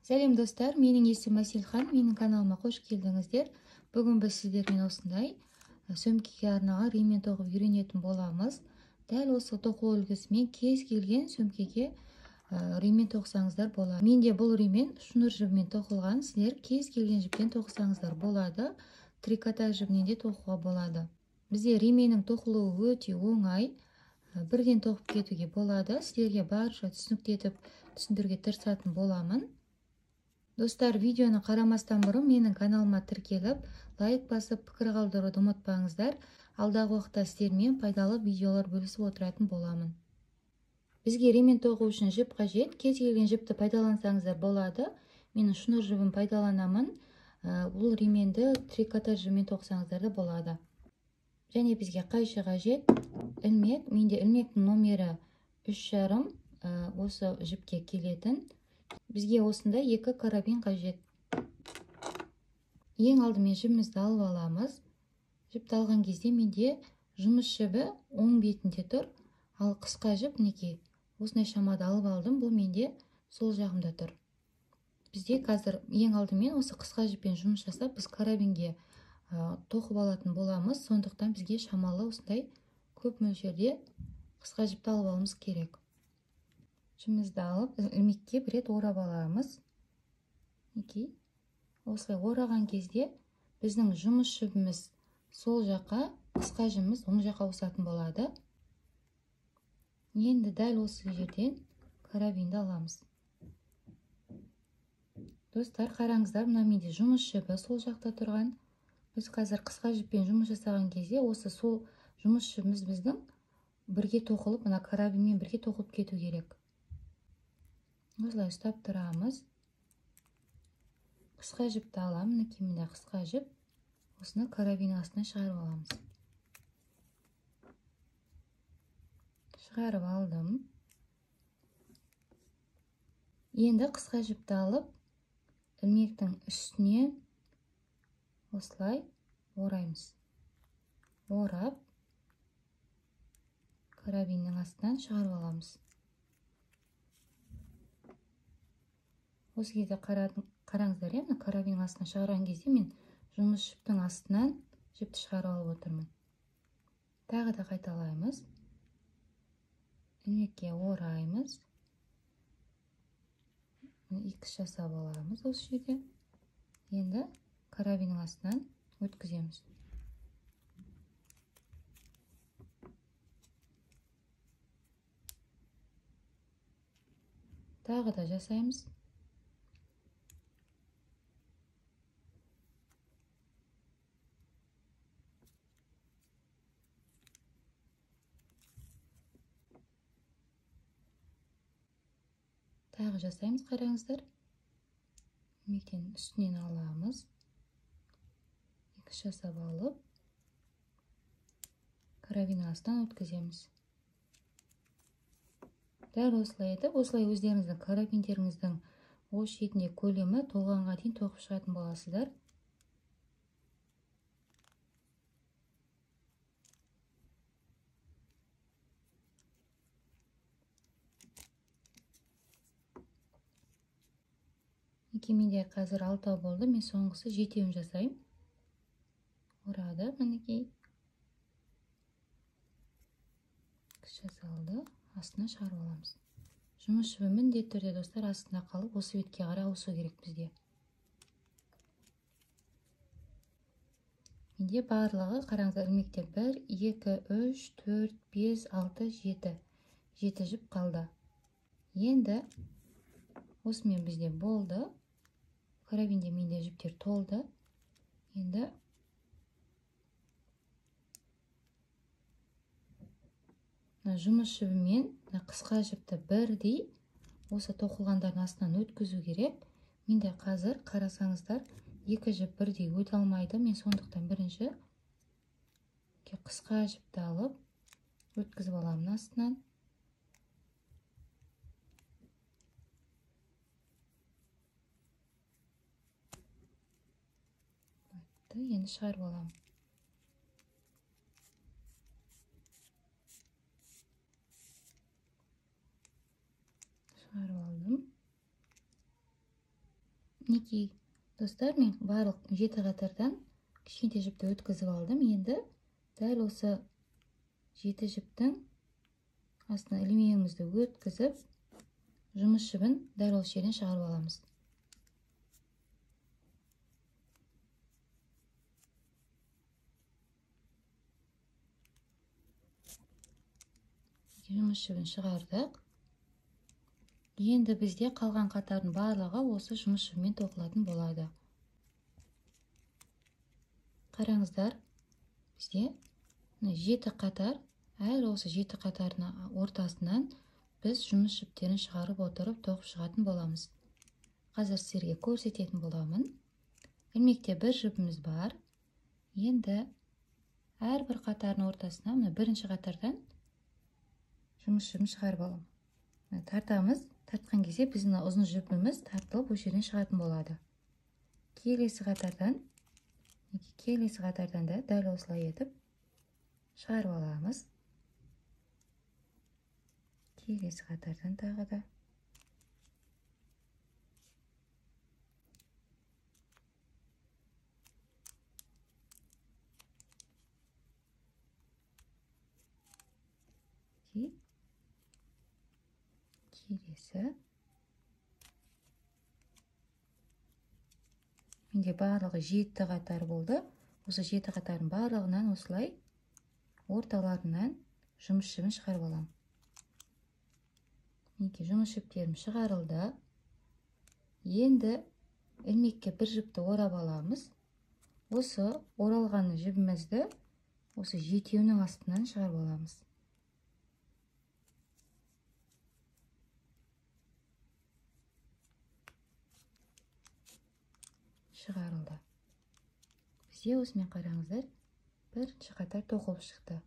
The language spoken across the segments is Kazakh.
Сәлем достар, менің есімім Әселхан, менің каналыма қош келдіңіздер. Бүгін біз сіздермен осындай сөмкеге арналған ремень тоқып үйренетін боламыз. Дәл осы тоқу үлгісімен кез келген сөмкеге ремень тоқсаңыздар болады. Менде бұл ремень шнур жібімен тоқылған, сіздер кез келген жіптен тоқсаңыздар болады. Трикотаж жібінен де тоқуға болады. Бізде ременнің тоқылуы өте оңай, бірден тоқып кетуге болады. Сіздерге барынша түсінікті етіп түсіндіруге тырысатын боламын. Достар, видеоны қарамастан бұрын менің каналыма тіркеліп, лайк басып, пікір қалдыруды ұмытпаңыздар. Алдағы уақытта сіздермен пайдалы видеолар бөлісіп отыратын боламын. Бізге ремень тоқу үшін жіп қажет. Кез келген жіпті пайдалансаңыздар болады. Мен шнур жібін пайдаланамын. Бұл ременді трикотаж жібімен тоқсаңыздар да болады. Және бізге қайшы қажет, ілмек. Менде ілмектің номері 3,5, осы жіпке келетін. Бізге осындай екі карабин қажет. Ең алдымен жібімізді алып аламыз. Жіпті алған кезде менде жұмыс жібі оң бетінде тұр, ал қысқа жіп мінекей осындай шамада алып алдым. Бұл менде сол жағымда тұр. Бізде қазір ең алдымен осы қысқа жіппен жұмыс жасап, біз карабинге тоқып алатын боламыз. Сондықтан бізге шамалы осындай көп мөлшерде қысқа жіпті алып алуымыз керек. Жібімізді алып, ілмекке бір рет орап аламыз. Мінекей, осылай ораған кезде біздің жұмыс жібіміз сол жаққа, қысқа жібіміз оң жаққа ауысатын болады. Енді дәл осы жерден карабинді аламыз. Достар, қараңыздар, мына менде жұмыс жібі сол жақта тұрған. Біз қазір қысқа жіппен жұмыс жасаған кезде осы сол жұмыс жібіміз біздің бірге тоқылып, мына карабинмен бірге тоқылып кету керек. Осылай ұстап тұрамыз. Қысқа жіпті аламын, мінекей мына қысқа жіп. Осыны карабин астына шығарып аламыз. Шығарып алдым. Енді қысқа жіпті алып, ілмектің үстіне осылай ораймыз. Орап, карабиннің астынан шығарып аламыз. Осы кезде қараңыздар, мына карабиннің астынан шығарған кезде мен жұмыс жіптің астынан жіпті шығарып алып отырмын. Тағы да қайталаймыз. Ілмекке ораймыз. Икс жасап аламыз осы жерде. Енді карабиннің астынан өткіземіз. Тағы да жасаймыз. Тағы жасаймыз, қараңыздар. Ілмектен үстінен аламыз. Икс жасап алып, карабин астынан өткіземіз. Дәл осылай етіп, осылай өздеріңіздің карабиндеріңіздің осы шетінде көлемі толғанға дейін тоқып шығатын боласыздар. Менде қазір 6 болды, мен соңғысы 7-еуін жасаймын. Орады, мінекей. Жасалды, астына шығарып аламыз. Жұмыс жібі міндетті түрде, достар, астына қалып, осы бетке қарай ауысу керек бізде. Менде барлығы, қараңыздар, ілмекте 1, 2, 3, 4, 5, 6, 7. 7 жіп қалды. Енді осымен бізде болды. Карабинде менде жіптер толды. Енді мына жұмыс жібімен мына қысқа жіпті бірдей осы тоқылғандардың астынан өткізу керек. Менде қазір қарасаңыздар, екі жіп бірдей өте алмайды. Мен сондықтан бірінші қысқа жіпті алып өткізіп аламын астынан. Енді шығарып аламын. Шығарып алдым. Мінекей, достар, мен барлық 7 қатардан кішкентай жіпті өткізіп алдым. Енді дәл осы 7 жіптің астына ілмегімізді өткізіп, жұмыс жібін дәл осы жерден шығарып аламыз. Жұмыс жібін шығардық. Енді бізде қалған қатардың барлығы осы жұмыс жібімен тоқылатын болады. Қараңыздар, бізде 7 қатар, әр осы 7 қатардың ортасынан біз жұмыс жіптерін шығарып отырып тоқып шығатын боламыз. Қазір сіздерге көрсететін боламын. Ілмекте бір жібіміз бар. Енді әрбір қатардың ортасына мына бірінші қатардан жұмыс жібін шығарып аламын. Тартамыз. Тартқан кезде біздің ұзын жібіміз тартылып осы жерден шығатын болады. Келесі қатардан, келесі қатардан да дәл осылай етіп шығарып аламыз. Келесі қатардан тағы да. Келесі. Менде барлығы 7 қатар болды. Осы 7 қатардың барлығынан осылай орталарынан жұмыс жібін шығарып аламын. Мінекей, жұмыс жіптерім шығарылды. Енді ілмекке бір жіпті орап аламыз. Осы оралған жібімізді осы жетеуінің астынан шығарып аламыз. Шығарылды. Бізде осымен қараңыздар, бірінші қатар тоқылып шықты.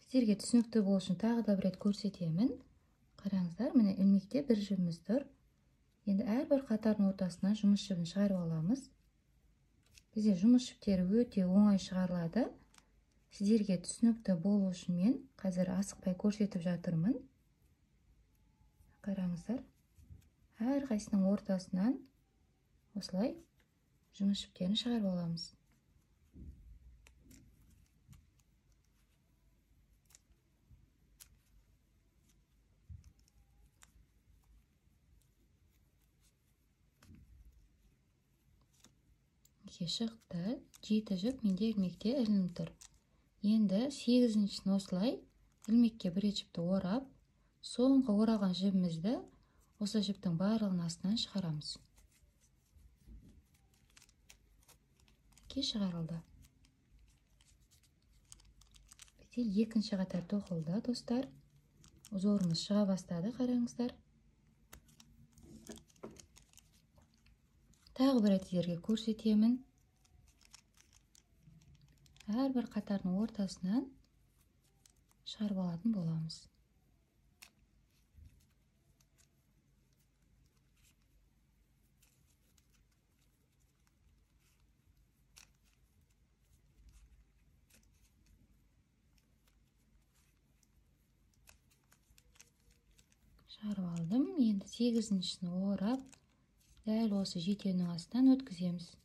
Сіздерге түсінікті болу үшін тағы да бір рет көрсетемін. Қараңыздар, міне ілмекте бір жібіміз тұр. Енді әрбір қатардың ортасынан жұмыс жібін шығарып аламыз. Бізде жұмыс жіптері өте оңай шығарылады. Сіздерге түсінікті болу үшін мен қазір асықпай көрсетіп жатырмын. Қараңыздар, әрқайсының ортасынан осылай жұмыс жіптерін шығарып аламыз. Шықты. 7 жіп менде ілмекте ілініп тұр. Енді 8-шісін осылай ілмекке бір рет жіпті орап, соңғы ораған жібімізді осы жіптің барлығының астынан шығарамыз. Шығарылды. Бізде екінші қатар тоқылды, достар. Узорымыз шыға бастады, қараңыздар. Тағы бір рет сіздерге көрсетемін. Әрбір қатардың ортасынан шығарып алатын боламыз. Шығарып алдым. Енді 8-шісін орап, дәл осы жетеуінің астынан өткіземіз.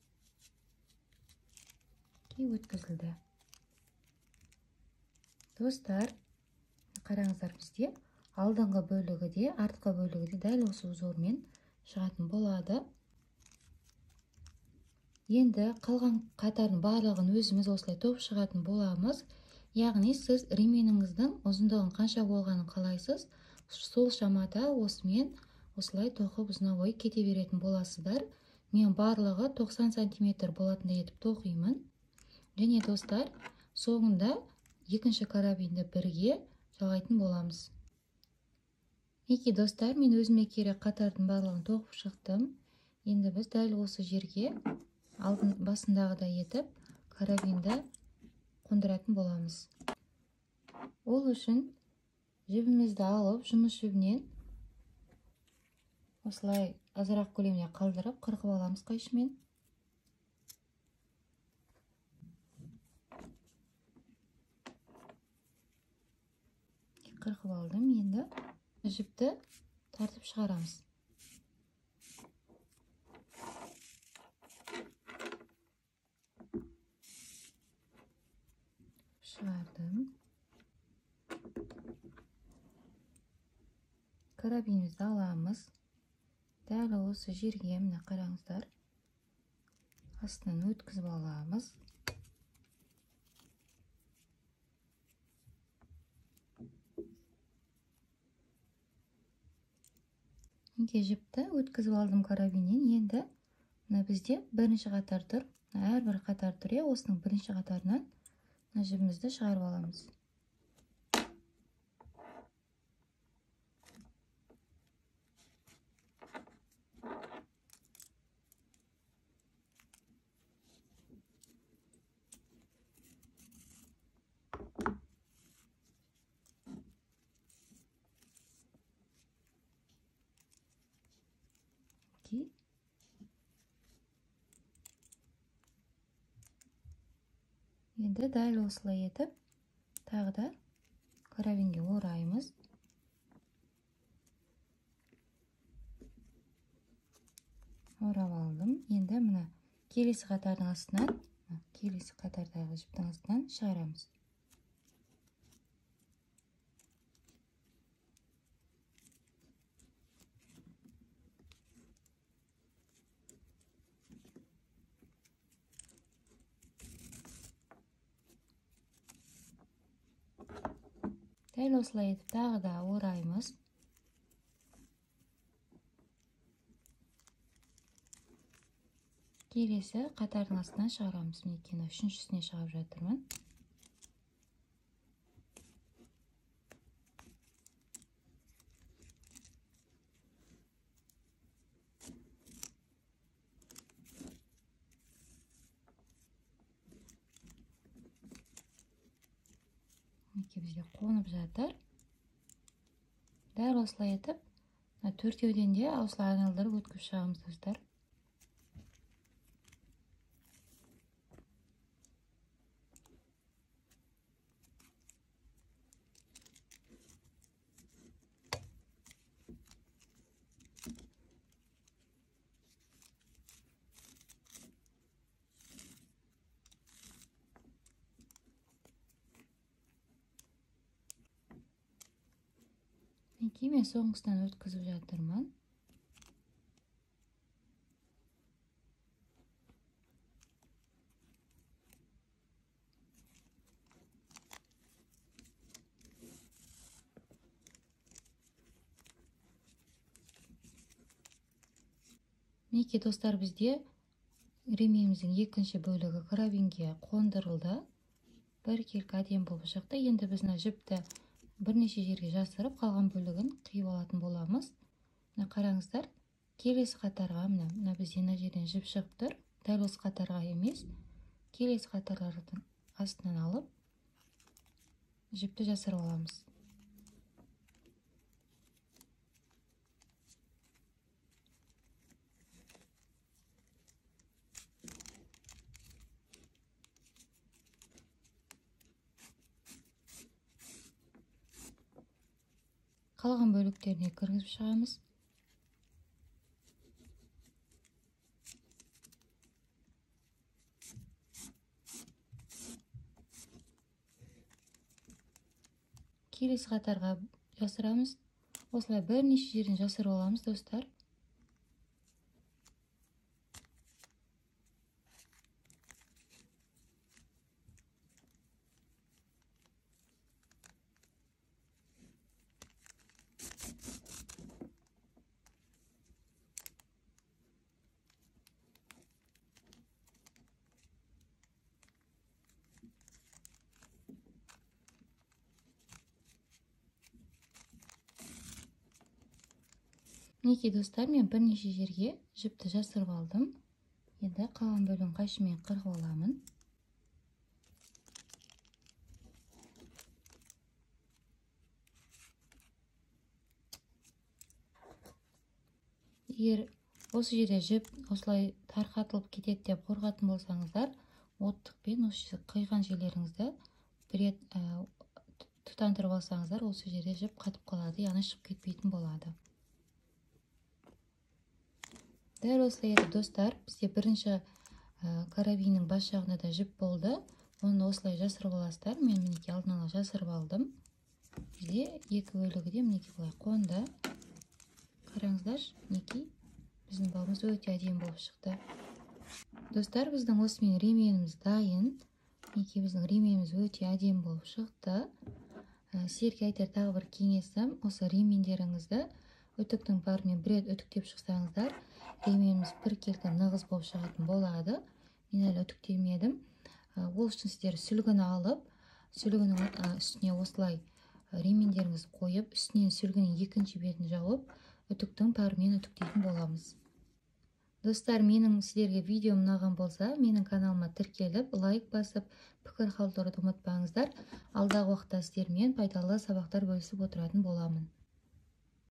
Өткізілді. Достар, қараңыздар, бізде алдыңғы бөлігі де, артқы бөлігі де дәл осы узормен шығатын болады. Енді қалған қатардың барлығын өзіміз осылай тоқып шығатын боламыз. Яғни сіз ременіңіздің ұзындығын қанша болғанын қалайсыз, сол шамада осымен осылай тоқып ұзына бойы кете беретін боласыздар. Мен барлығы 90 сантиметр болатындай етіп тоқимын. Және достар, соңында екінші карабинді бірге жалғайтын боламыз. Мінекей достар, мен өзіме керек қатардың барлығын тоқып шықтым. Енді біз дәл осы жерге алдын басындағыдай етіп карабинді қондыратын боламыз. Ол үшін жібімізді алып, жұмыс жібінен осылай азырақ көлеміне қалдырып, қырқып аламыз қайшымен. Қырқып алдым. Енді жіпті тартып шығарамыз. Шығардым. Карабинімізді аламыз. Дәл осы жерге, міне қараңыздар, астынан өткізіп аламыз. Мінекей жіпті өткізіп алдым карабиннен. Енді мына бізде бірінші қатар тұр. Әрбір қатар тұр, иә, осының бірінші қатарынан мына жібімізді шығарып аламыз. Енді дәл осылай етіп тағы да карабинге ораймыз. Орап алдым. Енді мына келесі қатардың астынан, келесі қатардағы жіптің астынан шығарамыз. Дәл осылай етіп тағы да ораймыз. Келесі қатардың астынан шығарамыз. Мінекей мына үшіншісіне шығарып жатырмын. Мінекей бізге қонып жатыр. Дәл осылай етіп мына төртеуден де осылай айналдырып өткізіп шығамыз достар. Мінекей мен соңғысынан өткізіп жатырмын. Мінекей достар, бізде ременіміздің екінші бөлігі карабинге қондырылды. Біркелкі әдемі болып шықты. Енді біз мына жіпті бірнеше жерге жасырып, қалған бөлігін қиып алатын боламыз. Мына қараңыздар, келесі қатарға мына бізде мына жерден жіп шығып тұр. Дәл осы қатарға емес, келесі қатарлардың астынан алып жіпті жасырып аламыз. Қалған бөліктеріне кіргізіп шығамыз. Келесі қатарға жасырамыз. Осылай бірнеше жерден жасырып аламыз достар. Мінекей достар, мен бірнеше жерге жіпті жасырып алдым. Енді қалған бөлігін қайшымен қырқып аламын. Егер осы жерде жіп осылай тарқатылып кетеді деп қорқатын болсаңыздар, оттықпен осы қиған жерлеріңізді бір рет тұтандырып алсаңыздар, осы жерде жіп қатып қалады, яғни шығып кетпейтін болады. Дәл осылай етіп достар, бізде бірінші карабиннің бас жағында да жіп болды. Оны осылай жасырып аласыздар. Мен мінекей алдын ала жасырып алдым. Бізде екі бөлігі де мінекей былай қонды. Қараңыздаршы, мінекей біздің бауымыз өте әдемі болып шықты. Достар, біздің осымен ременіміз дайын. Мінекей біздің ременіміз өте әдемі болып шықты. Сіздерге айтар тағы бір кеңесім, осы ремендеріңізді үтіктің парымен бір рет үтіктеп шықсаңыздар, ременіміз біркелкі нығыз болып шығатын болады. Мен әлі үтіктемедім. Ол үшін сіздер сүлгіні алып, сүлгінің үстіне осылай ремендеріңізді қойып, үстінен сүлгінің екінші бетін жауып, үтіктің парымен үтіктейтін боламыз. Достар, менің сіздерге видеом ұнаған болса, менің каналыма тіркеліп, лайк басып, пікір қалдыруды ұмытпаңыздар. Алдағы уақытта сіздермен пайдалы сабақтар бөлісіп отыратын боламын.